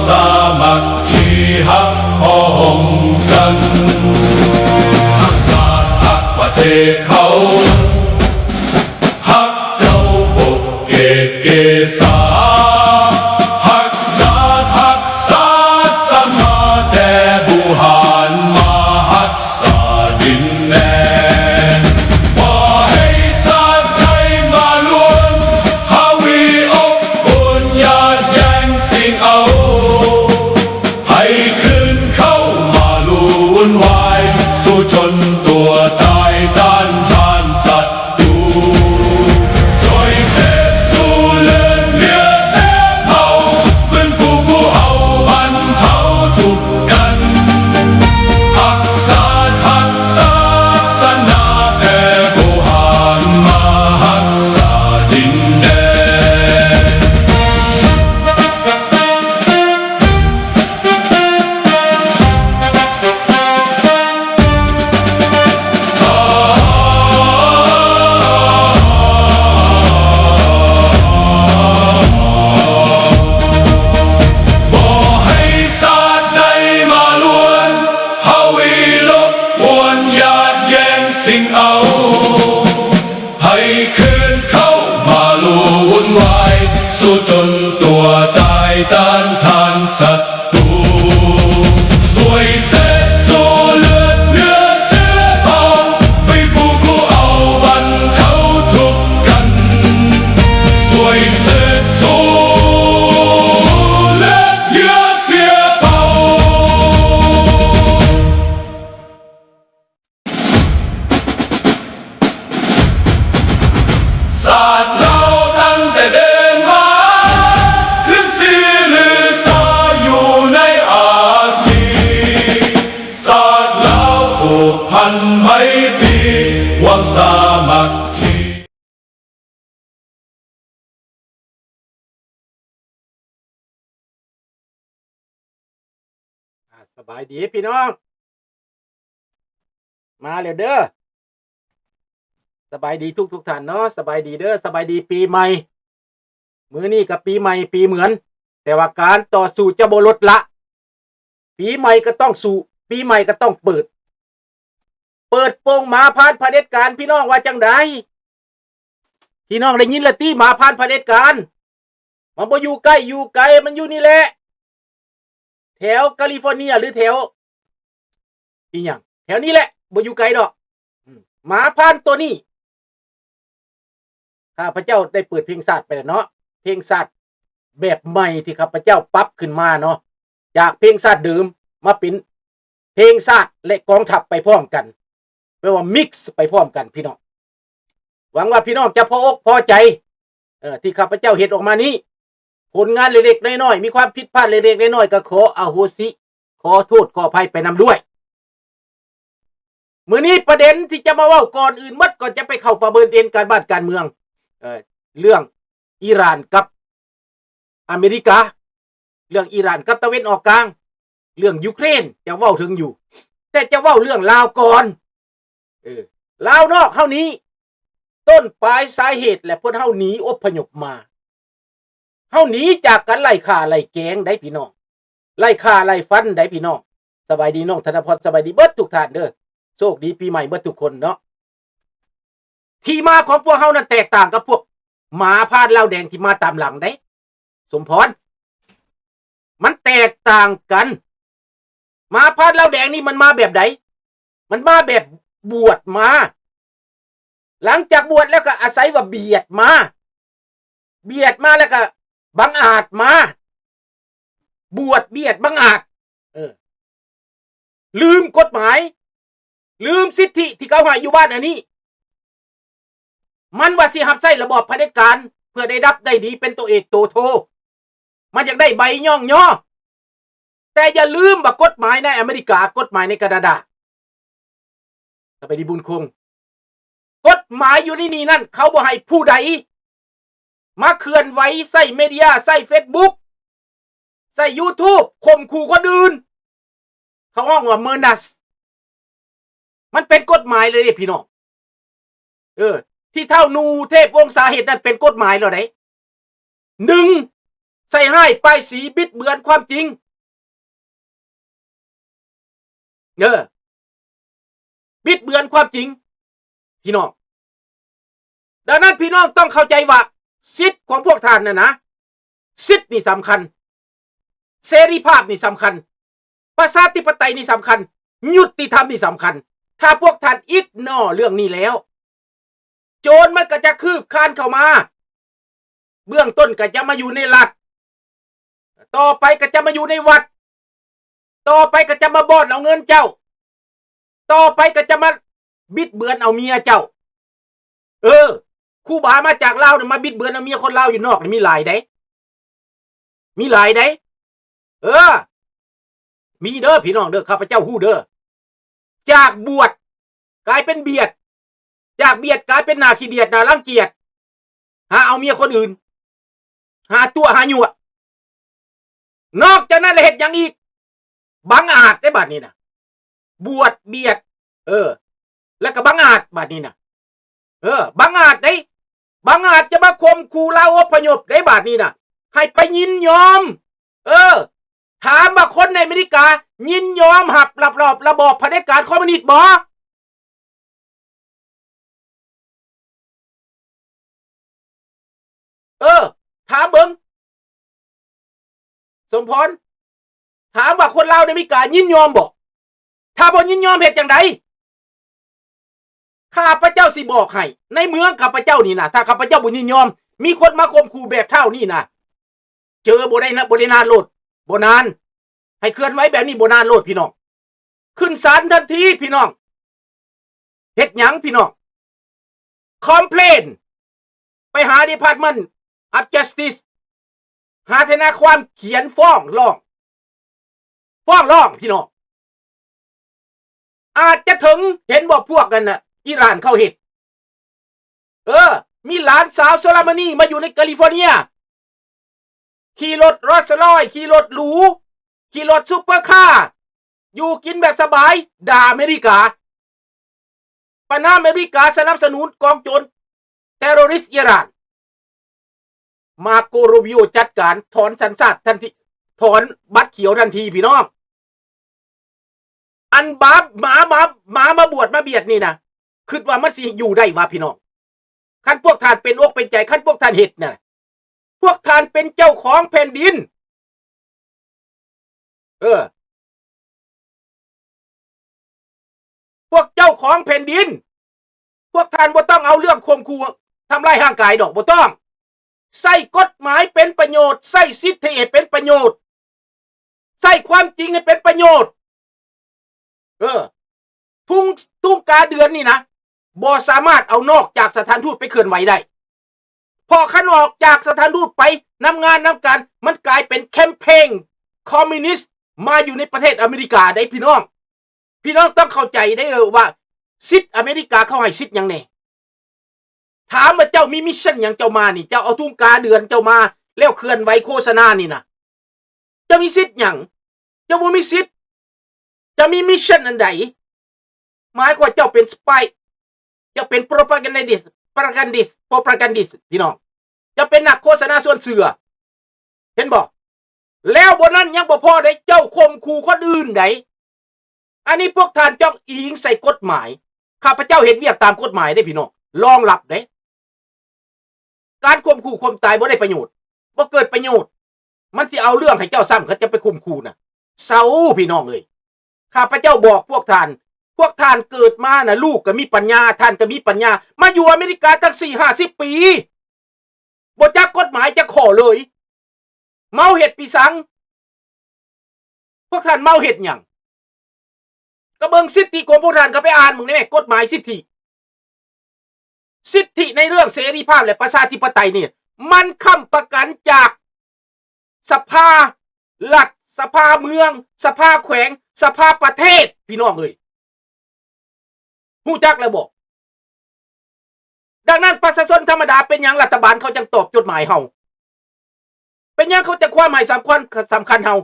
ສາມັກຄີຮັກພ້ອມກັນ ຮັກຊາດຮັກປະເທດເຮົາ ຮັກເຈົ້າປົກເກດເກສາ ຮັກຊາດຮັກສາສະໜາ ແຕ່ບູຮານມາຮັກສາດິນແດນ ບໍ່ໃຫ້ຊາດໃດມາລວນ ຫາວີອົບອຸ່ນຍາດແຍ່ງຊິງເອົາ ໃຫ້ຄືນເຂົ້າມາລຸ່ນວາຍ ສູ້ຈົນຕົວຕາຍຕ້ານທານສັດຕູ ຊ່ວຍເສດຊູເລືອດເຫຼືອເສດເຜົາ ຟື້ນຟູຜູ້ເອົາບັນເທົາທຸກກັນ ຮັກຊາດຮັກສາສະໜາ ແຕ່ບໍ່ຫານມາຮັກສາດິນແດນ. ບໍ່ໃຫ້ຊາດໃດມາລວນ ຫາວີລົບກວນຍາດແຍ່ງຊິງເອົາ ໃຫ້ຄືນເຂົ້າມາລຸ່ນວາຍ ສູ້ຈົນຕົວຕາຍຕ້ານທານສັດຕູ ຊ່ວຍເສດຊູເລືອດເຫຼືອເສດເຜົາ ຟື້ນຟູຜູ້ເອົາບັນເທົາທຸກກັນ ຊ່ວຍເສດຊູເລືອດເຫຼືອເສດເຜົາ. ຊາດລາວຕັ້ງແຕ່ເດີນມາ ຂຶ້ນສີລືສາຢູ່ໃນອາຊີ ຊາດລາວຜູກພັນໄມຕີ ຫວັງສາມັກຄີ. ອ່າ ສະບາຍດີພີ່ນ້ອງ ມາແລ້ວເດີ ສະບາຍດີທຸກໆທ່ານເນາະ ສະບາຍດີເດີ ສະບາຍດີປີໃໝ່ ມື້ນີ້ກໍປີໃໝ່ປີເໝືອນ ແຕ່ວ່າການຕໍ່ສູ້ຈະບໍ່ລົດລະ ປີໃໝ່ກໍຕ້ອງສູ້ ປີໃໝ່ກໍຕ້ອງເປີດ ເປີດໂປງໝາພານຜະເດັດການ ພີ່ນ້ອງວ່າຈັ່ງໃດ? ພີ່ນ້ອງໄດ້ຍິນລະຕິ ໝາພານຜະເດັດການ ມັນບໍ່ຢູ່ໃກ້ຢູ່ໄກ ມັນຢູ່ນີ້ແຫຼະ ແຖວກາລີຟໍເນຍ ຫຼືແຖວອີ່ຫຍັງ ແຖວນີ້ແຫຼະ ບໍ່ຢູ່ໄກດອກ ອືມ ໝາພານໂຕນີ້ ຂ້າພະເຈົ້າໄດ້ເປີດເພງຊາດໄປແລ້ວເນາະ ເພງຊາດແບບໃໝ່ທີ່ຂ້າພະເຈົ້າປັບຂຶ້ນມາເນາະ ຈາກເພງຊາດເດີມມາເປັນເພງຊາດ ແລະ ກອງທັບໄປພ້ອມກັນ ແປວ່າມິກໄປພ້ອມກັນພີ່ນ້ອງ ຫວັງວ່າພີ່ນ້ອງຈະພໍອົກພໍໃຈ ເອີ ທີ່ຂ້າພະເຈົ້າເຮັດອອກມານີ້ ຜົນງານເລັກໆນ້ອຍໆ ມີຄວາມຜິດພາດເລັກໆນ້ອຍໆ ກໍຂໍອະໂຫສິ ຂໍໂທດຂໍອະໄພໄປນຳດ້ວຍ. ມື້ນີ້ປະເດັນທີ່ຈະມາເວົ້າ ກ່ອນອື່ນໝົດກໍຈະໄປເຂົ້າປະເມີນເອນການບ້ານການເມືອງ ເອີ ເລື່ອງອີຣານກັບອາເມລິກາ ເລື່ອງອີຣານກັບຕາເວັນອອກກາງ ເລື່ອງຢູເຄຣນຈະເວົ້າເຖິງຢູ່ ແຕ່ຈະເວົ້າເລື່ອງລາວກ່ອນ. ເອີ ລາວນອກເຮົານີ້ ຕົ້ນປາຍສາເຫດ ແລະ ພວກເຮົາໜີອົບພະຍົບມາ ເຮົາໜີຈາກການໄລ່ຂ້າໄລ່ແກງໄດ໋ພີ່ນ້ອງ ໄລ່ຂ້າໄລ່ຟັນໄດ໋ພີ່ນ້ອງ. ສະບາຍດີນ້ອງທະນະພອນ ສະບາຍດີເບິດທຸກທ່ານເດີ ໂຊກດີປີໃໝ່ເບິດທຸກຄົນເນາະ. ທີ່ມາຂອງພວກເຮົານັ້ນແຕກຕ່າງກັບພວກໝາພານລາວແດງທີ່ມາຕາມຫຼັງເດ້ ສົມພອນ ມັນແຕກຕ່າງກັນ. ໝາພານລາວແດງນີ້ມັນມາແບບໃດ? ມັນມາແບບບວດມາ ຫຼັງຈາກບວດແລ້ວກໍອາໄສວ່າບຽດມາ ບຽດມາແລ້ວກໍບັງອາດມາ ບວດບຽດບັງອາດ ເອີ ລືມກົດໝາຍ ລືມສິດທິທີ່ເຂົາໃຫ້ຢູ່ບ້ານອັນນີ້. ມັນວ່າຊິຮັບໃຊ້ລະບອບຜະເດັດການ ເພື່ອໄດ້ດັບໄດ້ດີເປັນໂຕເອກໂຕໂທ ມັນຢາກໄດ້ໃບຍ້ອງຍໍ ແຕ່ຢ່າລືມວ່າກົດໝາຍໃນອາເມລິກາ ກົດໝາຍໃນການາດາ ສະບາຍດີບຸນຄົງ ກົດໝາຍຢູ່ໃນນີ້ນັ້ນ ເຂົາບໍ່ໃຫ້ຜູ້ໃດມາເຄື່ອນໄຫວ ໃຊ້ເມເດຍ ໃຊ້ເຟສບຸກ ໃຊ້ຢູທູບ ຂົ່ມຂູ່ຄົນອື່ນ ເຂົາຮ້ອງວ່າ ເມີນັສ ມັນເປັນກົດໝາຍເລີຍເດ້ພີ່ນ້ອງ ເອີ ທີ່ທ້າວນູເທບວົງສາເຮັດນັ້ນເປັນກົດໝາຍແລ້ວເດ້. ໜຶ່ງ ໃສ່ຮ້າຍປ້າຍສີ ບິດເບືອນຄວາມຈິງ. ເອີ ບິດເບືອນຄວາມຈິງ ພີ່ນ້ອງ. ດັ່ງນັ້ນ ພີ່ນ້ອງຕ້ອງເຂົ້າໃຈວ່າ ສິດຂອງພວກທ່ານນັ້ນນະ ສິດນີ້ສຳຄັນ, ເສລີພາບນີ້ສຳຄັນ, ປະຊາທິປະໄຕນີ້ສຳຄັນ, ຍຸຕິທຳນີ້ສຳຄັນ. ຖ້າພວກທ່ານອິກນໍເລື່ອງນີ້ແລ້ວ ໂຈນມັນກໍຈະຄືບຄານເຂົ້າມາ. ເບື້ອງຕົ້ນກໍຈະມາຢູ່ໃນລັດ, ຕໍ່ໄປກໍຈະມາຢູ່ໃນວັດ, ຕໍ່ໄປກໍຈະມາບ່ອນເອົາເງິນເຈົ້າ, ຕໍ່ໄປກໍຈະມາບິດເບືອນເອົາເມຍເຈົ້າ. ເອີ ຄູບາມາຈາກລາວນີ້ ມາບິດເບືອນເອົາເມຍຄົນລາວຢູ່ນອກນີ້ມີຫຼາຍເດ້. ມີຫຼາຍເດ້. ເອີ ມີເດີພີ່ນ້ອງເດີ, ຂ້າພະເຈົ້າຮູ້ເດີ. ຈາກບວດກາຍເປັນບຽດ, ຈາກບຽດກາຍເປັນໜ້າຂີ້ດຽດ ໜ້າລັງກຽດ, ຫາເອົາເມຍຄົນອື່ນ, ຫາຕົວະຫາຍົວະ. ນອກຈາກນັ້ນລະເຮັດຫຍັງອີກ? ບັງອາດເດ້ບາດນີ້ນະ. ບວດບຽດ ເອີ ແລ້ວກໍບັງອາດບາດນີ້ນະ. ເອີ ບັງອາດເດ້, ບັງອາດຈະມາຂົ່ມຂູ່ລາວອົບພະຍົບເດ້ບາດນີ້ນະ, ໃຫ້ໄປຍິນຍອມ. ເອີ ຖາມວ່າຄົນໃນອາເມລິກາຍິນຍອມຮັບ ຮັບຮອບລະບອບຜະເດັດການຄອມມູນິດບໍ່? ເອີ ຖາມເບິ່ງ ສົມພອນ, ຖາມວ່າຄົນລາວໃນອາເມລິກາຍິນຍອມບໍ່? ຖ້າບໍ່ຍິນຍອມເຮັດຈັ່ງໃດ? ຂ້າພະເຈົ້າຊິບອກໃຫ້, ໃນເມືອງຂ້າພະເຈົ້ານີ້ນະ, ຖ້າຂ້າພະເຈົ້າບໍ່ຍິນຍອມ, ມີຄົນມາຂົ່ມຂູ່ແບບທ້າວນີ້ນະ, ເຈີບໍ່ໄດ້ນະ, ບໍ່ໄດ້ນານໂລດ, ບໍ່ນານ. ໃຫ້ເຄື່ອນໄຫວແບບນີ້ບໍ່ນານໂລດ ພີ່ນ້ອງ. ຂຶ້ນສານທັນທີພີ່ນ້ອງ. ເຮັດຫຍັງພີ່ນ້ອງ? ຄອມເພລນໄປຫາ Department of Justice, ຫາທະນາຍຄວາມຂຽນຟ້ອງຮ້ອງ, ຟ້ອງຮ້ອງພີ່ນ້ອງ. ອາດຈະເຖິງ ເຫັນບໍ່ພວກນັ້ນນະ ອີຣານເຂົາເຮັດ. ເອີ ມີຫຼານສາວໂຊລາມານີມາຢູ່ໃນກາລິຟໍເນຍ ຂີ່ລົດໂຣລສ໌ຣອຍສ໌ ຂີ່ລົດຫຼູ ຂີ່ລົດຊຸບເປີຄາ ຢູ່ກິນແບບສະບາຍ ດ່າອາເມລິກາ ປະນາມອາເມລິກາສະໜັບສະໜູນກອງໂຈນເທໂຣຣິສອີຣານ. ມາໂກ ຣູບີໂອ ຈັດການຖອນສັນຊາດທັນທີ, ຖອນບັດຂຽວທັນທີພີ່ນ້ອງ. ອັນບາບ ໝາ ໝາ ໝາມາບວດມາບຽດນີ້ນະ ຄິດວ່າມັນຊິຢູ່ໄດ້ຫວາພີ່ນ້ອງ? ຄັນພວກທ່ານເປັນອົກເປັນໃຈ, ຄັນພວກທ່ານເຮັດນະ, ພວກທ່ານເປັນເຈົ້າຂອງແຜ່ນດິນ. ເອີ ພວກເຈົ້າຂອງແຜ່ນດິນ, ພວກທ່ານບໍ່ຕ້ອງເອົາເລື່ອງຂົ່ມຂູ່ທຳຮ້າຍຮ່າງກາຍດອກ, ບໍ່ຕ້ອງ. ໃຊ້ກົດໝາຍເປັນປະໂຫຍດ, ໃຊ້ສິດທິໃຫ້ເປັນປະໂຫຍດ, ໃຊ້ຄວາມຈິງໃຫ້ເປັນປະໂຫຍດ. ເອີ ທຸງ ທຸງກາເດືອນນີ້ນະ ບໍ່ສາມາດເອົານອກຈາກສະຖານທູດໄປເຄື່ອນໄຫວໄດ້. ເພາະຄັນອອກຈາກສະຖານທູດໄປນຳງານນຳການ, ມັນກາຍເປັນແຄມເພງຄອມມູນິດມາຢູ່ໃນປະເທດອາເມລິກາໄດ໋ພີ່ນ້ອງ. ພີ່ນ້ອງຕ້ອງເຂົ້າໃຈໄດ້ເດີວ່າ ສິດອາເມລິກາເຂົາໃຫ້ສິດຫຍັງແດ່. ຖາມວ່າເຈົ້າມີມິດຊັນຫຍັງເຈົ້າມານີ້? ເຈົ້າເອົາທຸງກາເດືອນເຈົ້າມາແລ້ວເຄື່ອນໄຫວໂຄສະນານີ້ນະ. ເຈົ້າມີສິດຫຍັງ? ເຈົ້າບໍ່ມີສິດ. ເຈົ້າມີມິດຊັນອັນໃດ? ໝາຍຄວາມວ່າເຈົ້າເປັນສະປາຍ, ເຈົ້າເປັນໂພຣະປາແກນດິດ, ໂພຣະປາແກນດິດ, ໂພຣະປາແກນດິດ ພີ່ນ້ອງ. ເຈົ້າເປັນນັກໂຄສະນາຊວນເຊື່ອ. ເຫັນບໍ່? ແລ້ວບໍ່ນັ້ນຍັງບໍ່ພໍເດ້, ເຈົ້າຂົ່ມຂູ່ຄົນອື່ນໃດ. ອັນນີ້ພວກທ່ານຕ້ອງອີງໃສ່ກົດໝາຍ. ຂ້າພະເຈົ້າເຮັດວຽກຕາມກົດໝາຍເດ້ພີ່ນ້ອງ, ລອງຮັບເດ້. ການຂົ່ມຂູ່ຂົ່ມຕາຍບໍ່ໄດ້ປະໂຫຍດ, ບໍ່ເກີດປະໂຫຍດ. ມັນຊິເອົາເລື່ອງໃຫ້ເຈົ້າຊ້ຳ, ຄັນຈະໄປຂົ່ມຂູ່ນະ. ເຊົາ ພີ່ນ້ອງເອີຍ. ຂ້າພະເຈົ້າບອກພວກທ່ານ, ພວກທ່ານເກີດມານະ, ລູກກໍມີປັນຍາ, ທ່ານກໍມີປັນຍາ. ມາຢູ່ອາເມລິກາຕັ້ງສີ່ຫ້າສິບປີ, ບໍ່ຈັກກົດໝາຍຈັກຂໍ້ເລີຍ. ເມົາເຮັດປີສັງ? ພວກທ່ານເມົາເຮັດຫຍັງ? ກໍເບິ່ງສິດທິຂອງພວກທ່ານ, ກໍໄປອ່ານເບິ່ງແດ່ ກົດໝາຍສິດທິ. ສິດທິໃນເລື່ອງເສລີພາບ ແລະ ປະຊາທິປະໄຕນີ້ ມັນຄ້ຳປະກັນຈາກສະພາລັດ, ສະພາເມືອງ, ສະພາແຂວງ, ສະພາປະເທດ, ພີ່ນ້ອງເອີຍ. ຮູ້ຈັກແລ້ວບໍ່? ດັ່ງນັ້ນ ປະຊາຊົນທຳມະດາ ເປັນຫຍັງລັດຖະບານເຂົາຈັ່ງຕອບຈົດໝາຍເຮົາ? ເປັນຫຍັງເຂົາຈັ່ງຄວາມໃຫ້ສຳຄັນ, ສຳຄັນເຮົາ?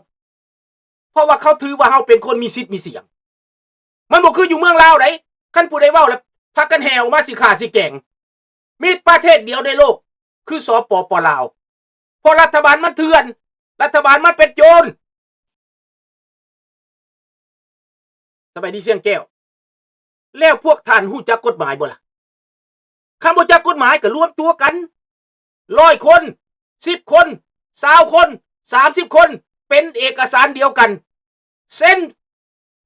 ເພາະວ່າເຂົາຖືວ່າເຮົາເປັນຄົນມີສິດມີສຽງ. ມັນບໍ່ຄືຢູ່ເມືອງລາວໃດ໋. ຄັນຜູ້ໃດເວົ້າແລ້ວ ພາກັນແຫ່ອອກມາຊິຂ້າຊິແກງ. ມີປະເທດດຽວໃນໂລກ ຄື ສປປ ລາວ. ເພ ພາະລັດຖະບານມັນເຖື່ອນ, ລັດຖະບານມັນເປັນໂຈນ. ສະບາຍດີ ຊຽງແກ້ວ. ແລ້ວພວກທ່ານຮູ້ຈັກກົດໝາຍບໍ່ລະ? ຄັນບໍ່ຈັກກົດໝາຍກໍລວມຕົວກັນ ຮ້ອຍຄົນ, ສິບຄົນ, ຊາວຄົນ, ສາມສິບຄົນ ເປັນເອກະສານດຽວກັນ ເຊັນ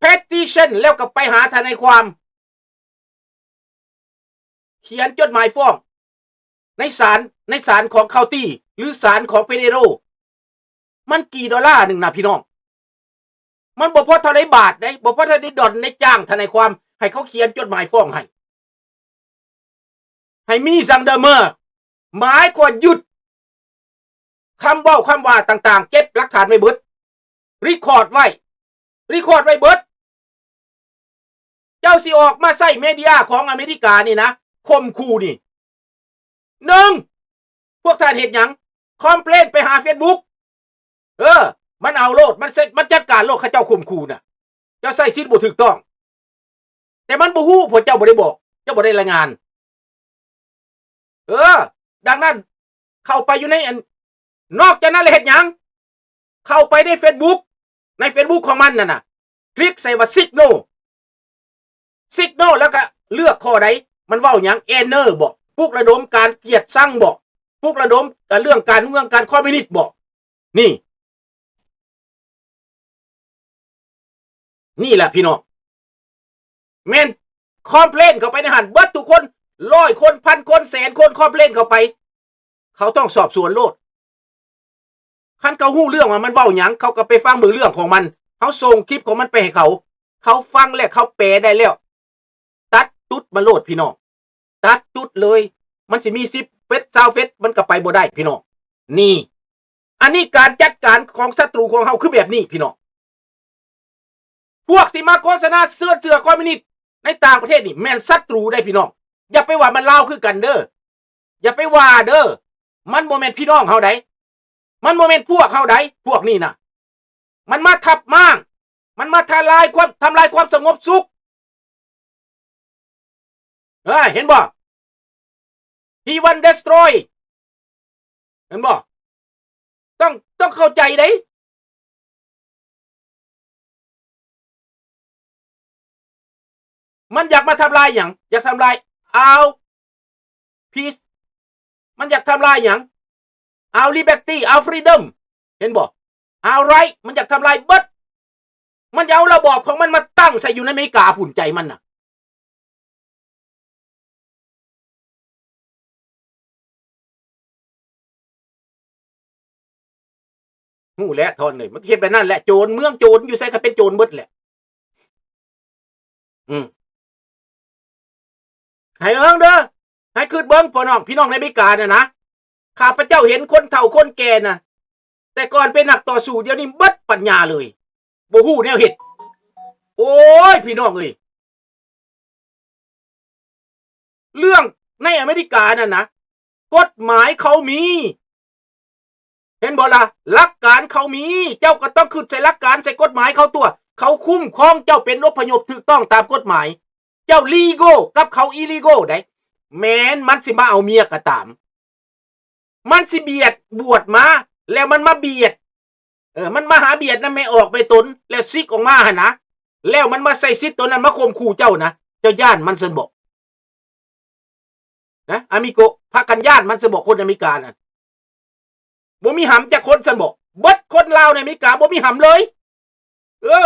petition ແລ້ວກໍໄປຫາທະນາຍຄວາມ ຂຽນຈົດໝາຍຟ້ອງໃນສານ, ໃນສານຂອງ county ຫຼື ສານຂອງ federal. ມັນກີ່ໂດລາໜຶ່ງນະພີ່ນ້ອງ? ມັນບໍ່ພໍເທົ່າໃດບາດເດ້, ບໍ່ພໍເທົ່າໃດດອນໃນຈ້າງທະນາຍຄວາມໃຫ້ເຂົາຂຽນຈົດໝາຍຟ້ອງໃຫ້, ໃຫ້ມີ gendarme ໝາຍຄວາມວ່າຢຸດ ຄຳເວົ້າຄຳວ່າຕ່າງໆ ເກັບຫຼັກຖານໄວ້ເບິດ, record ໄວ້, record ໄວ້ເບິດ. ເຈົ້າຊິອອກມາໃຊ້ເມເດຍຂອງອາເມລິການີ້ນະ ຂົ່ມຂູ່ນີ້. ໜຶ່ງ ພວກທ່ານເຮັດຫຍັງ? ຄອມເພລນໄປຫາ Facebook. ເອີ ມັນເອົາໂລດ, ມັນເຊັດ, ມັນຈັດການໂລດ, ເຂົາເຈົ້າຂົ່ມຂູ່ນະ. ເຈົ້າໃຊ້ສິດບໍ່ຖືກຕ້ອງ. ແຕ່ມັນບໍ່ຮູ້ ເພາະເຈົ້າບໍ່ໄດ້ບອກ, ເຈົ້າບໍ່ໄດ້ລາຍງານ. ເອີ ດັ່ງນັ້ນ ເຂົ້າໄປຢູ່ໃນອັນ, ນອກຈາກນັ້ນແລ້ວເຮັດຫຍັງ? ເຂົ້າໄປໃນ Facebook, ໃນ Facebook ຂອງມັນນັ້ນນະ, ຄລິກໃສ່ວ່າ Signal, Signal ແລ້ວກະເລືອກຂໍ້ໃດ? ມັນເວົ້າຫຍັງ? Honor ບໍ? ປຸກລະດົມການກຽດຊັງບໍ? ປຸກລະດົມເລື່ອງການເມືອງ, ການຄອມມິວນິດບໍ? ນີ້ ນີ້ແຫຼະພີ່ນ້ອງ, ແມ່ນຄອມເພລນເຂົ້າໄປໃນຫັ້ນເບິດທຸກຄົນ, ຮ້ອຍຄົນ, ພັນຄົນ, ແສນຄົນ ຄອມເພລນເຂົ້າໄປ, ເຂົາຕ້ອງສອບສວນໂລດ. ຄັນເຂົາຮູ້ເລື່ອງວ່າມັນເວົ້າຫຍັງ, ເຂົາກໍໄປຟັງເບິ່ງເລື່ອງຂອງມັນ. ເຮົາສົ່ງຄລິບຂອງມັນໄປໃຫ້ເຂົາ, ເຂົາຟັງແລ້ວ, ເຂົາແປໄດ້ແລ້ວ, ຕັດຕຸດມັນໂລດພີ່ນ້ອງ, ຕັດຕຸດເລີຍ. ມັນຊິມີສິບເຟດ, ຊາວເຟດ, ມັນກໍໄປບໍ່ໄດ້ພີ່ນ້ອງ. ນີ້ ອັນນີ້ການຈັດການຂອງສັດຕູຂອງເຮົາຄືແບບນີ້ພີ່ນ້ອງ. ພວກທີ່ມາໂຄສະນາເຊີນເຊື່ອຄອມມິວນິດໃນຕ່າງປະເທດນີ້ແມ່ນສັດຕູເດ້ພີ່ນ້ອງ. ຢ່າໄປວ່າມັນລາວຄືກັນເດີ້, ຢ່າໄປວ່າເດີ້. ມັນບໍ່ແມ່ນພີ່ນ້ອງເຮົາໃດ, ມັນບໍ່ແມ່ນພວກເຮົາໃດ, ພວກນີ້ນະ. ມັນມາທັບມ້າງ, ມັນມາທະລາຍຄວາມ, ທຳລາຍຄວາມສະຫງົບສຸກ. ເອີ ເຫັນບໍ່? He want destroy. ເຫັນບໍ່? ຕ້ອງ, ຕ້ອງເຂົ້າໃຈເດ້. ມັນຢາກມາທຳລາຍຫຍັງ? ຢາກທຳລາຍ our peace. ມັນຢາກທຳລາຍຫຍັງ? Our liberty, our freedom. ເຫັນບໍ່? Our right. ມັນຢາກທຳລາຍເບິດ. ມັນຈະເອົາລະບອບຂອງມັນມາຕັ້ງໃສ່ຢູ່ໃນອາເມລິກາພຸ້ນ, ໃຈມັນນະ. ຮູ້ແລ້ວ ທ່ອນເອີຍ, ມັນເຮັດແບບນັ້ນແຫຼະ. ໂຈນເມືອງໂຈນ ຢູ່ໃສກໍເປັນໂຈນເບິດແຫຼະ. ອືມ ໃຫ້ເບິ່ງເດີ້, ໃຫ້ຄິດເບິ່ງ ພໍ່ນ້ອງ, ພີ່ນ້ອງໃນອາເມລິການະນະ. ຂ້າພະເຈົ້າເຫັນຄົນເຖົ້າຄົນແກ່ນະ, ແຕ່ກ່ອນເປັນນັກຕໍ່ສູ້, ດຽວນີ້ເບິດປັນຍາເລີຍ, ບໍ່ຮູ້ແນວເຮັດ. ໂອ້ຍ ພີ່ນ້ອງເອີຍ, ເລື່ອງໃນອາເມລິການັ້ນນະ, ກົດໝາຍເຂົາມີ, ເຫັນບໍ່ລະ? ຫຼັກການເຂົາມີ, ເຈົ້າກໍຕ້ອງຄຶດໃສ່ຫຼັກການ, ໃສ່ກົດໝາຍເຂົາຕົວະ. ເຂົາຄຸ້ມຄອງເຈົ້າເປັນອົບພະຍົບຖືກຕ້ອງຕາມກົດໝາຍ. ເຈົ້າ legal ກັບເຂົາ illegal ໃດ. ແມ່ນມັນຊິມາເອົາເມຍກໍຕາມ, ມັນຊິບຽດບວດມາ, ແລ້ວມັນມາບຽດ, ເອີ ມັນມາຫາບຽດນຳແມ່ອອກແມ່ຕົນ ແລ້ວຊິກອອກມາຫັ້ນນະ, ແລ້ວມັນມາໃຊ້ສິດຕົວນັ້ນມາຂົ່ມຂູ່ເຈົ້ານະ. ເຈົ້າຢ້ານມັນຊັ້ນບໍ? ນະ ອາມິໂກ, ພາກັນຢ້ານມັນຊັ້ນບໍ? ຄົນອາເມລິການັ້ນ ບໍ່ມີຫຳຈັກຄົນຊັ້ນບໍ? ເບິດຄົນລາວໃນອາເມລິກາບໍ່ມີຫຳເລີຍ. ເອີ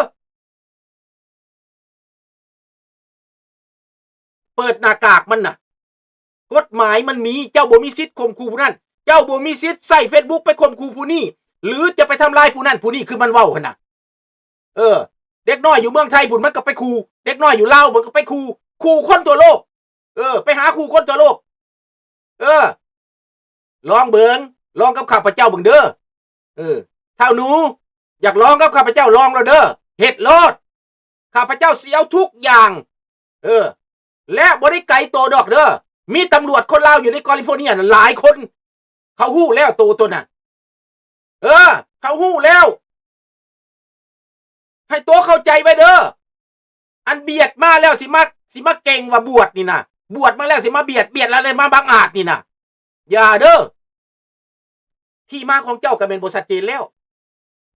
ເປີດໜ້າກາກມັນນະ. ກົດໝາຍມັນມີ, ເຈົ້າບໍ່ມີສິດຂົ່ມຂູ່ຜູ້ນັ້ນ, ເຈົ້າບໍ່ມີສິດໃຊ້ Facebook ໄປຂົ່ມຂູ່ຜູ້ນີ້ ຫຼື ຈະໄປທຳລາຍຜູ້ນັ້ນຜູ້ນີ້ ຄືມັນເວົ້າຫັ້ນນະ. ເອີ ເດັກນ້ອຍຢູ່ເມືອງໄທພຸ້ນ ມັນກໍໄປຂູ່, ເດັກນ້ອຍຢູ່ລາວ ມັນກໍໄປຂູ່, ຂູ່ຄົນທົ່ວໂລກ. ເອີ ໄປຫາຂູ່ຄົນທົ່ວໂລກ. ເອີ ລອງເບິ່ງ, ລອງກັບຂ້າພະເຈົ້າເບິ່ງເດີ້. ເອີ ທ້າວໜູ ຢາກລອງກັບຂ້າພະເຈົ້າ ລອງໂລດເດີ້, ເຮັດໂລດ. ຂ້າພະເຈົ້າຊິເອົາທຸກຢ່າງ. ເອີ ແລະ ບໍ່ໄດ້ໄກໂຕດອກເດີ້, ມີຕຳຫຼວດຄົນລາວຢູ່ໃນກາລິຟໍເນຍນັ້ນຫຼາຍຄົນ, ເຂົາຮູ້ແລ້ວໂຕຕົນນັ້ນ. ເອີ ເຂົາຮູ້ແລ້ວ. ໃຫ້ໂຕເຂົ້າໃຈໄວ້ເດີ້. ອັນບຽດມາແລ້ວຊິມາ, ຊິມາເກັ່ງວ່າບວດນີ້ນະ, ບວດມາແລ້ວຊິມາບຽດ, ບຽດແລ້ວໄດ້ມາບັງອາດນີ້ນະ. ຢ່າເດີ້. ທີ່ມາຂອງເຈົ້າກໍແມ່ນບໍ່ຊັດເຈນແລ້ວ.